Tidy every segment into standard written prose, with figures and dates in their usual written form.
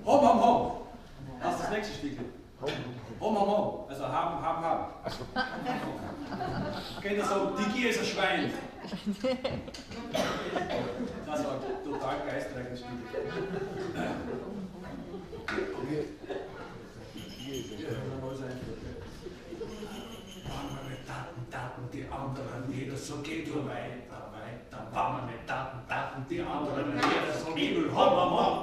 Hom, hom, hom. Das ist das nächste Stickel. Hom, hom, hom. Also haben, haben, haben. Geht das so, die Gier ist ein Schwein. Das war total geistreiches Spiel. Taten, die anderen, jeder so geht nur weiter, weiter. Wann wir Taten, Taten, die anderen, jeder so geht nur hom, hom, hom.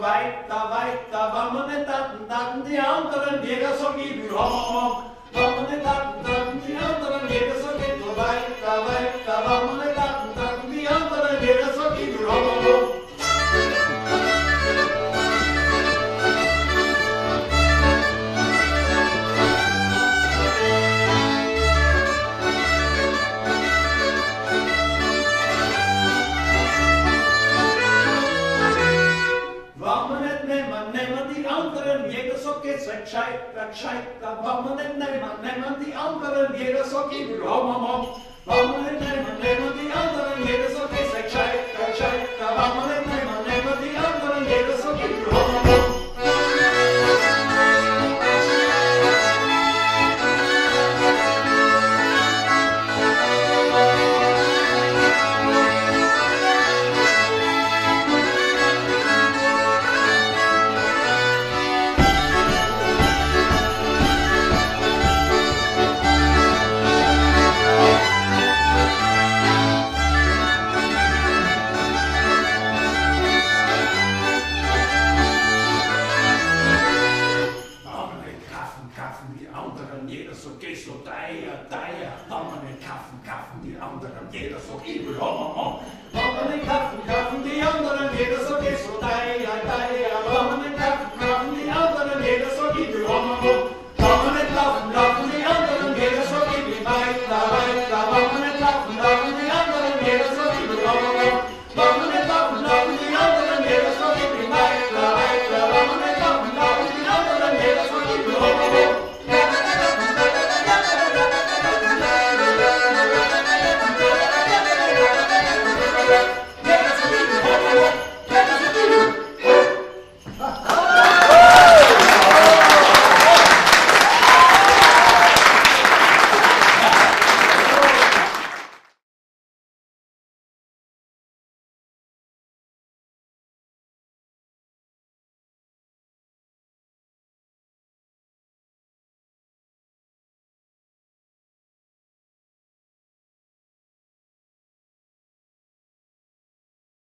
Weiter, weiter, wann man nicht Taten, Taten, die anderen, jeder so gibt, hom, hom, wann man nicht Taten, Taten, die anderen, jeder so geht, nur weiter, weiter, wann man nicht Taten, Taten, die anderen, jeder so gibt, hom, hom. Gescheiter, gescheiter, wann man nicht nehmen, nehmen die anderen, jeder sagt immer, hom, hom, hom. Wann man nicht nehmen, nehmen die anderen, jeder sagt, es ist gescheiter, gescheiter, wann man nicht nehmen, nehmen die anderen, jeder sagt immer, hom, hom, hom. Jeder sagt, ich will hom, hom, hom. Wann man nicht kaufen, kaufen die anderen, jeder sagt, es so teuer, teuer. Wann man nicht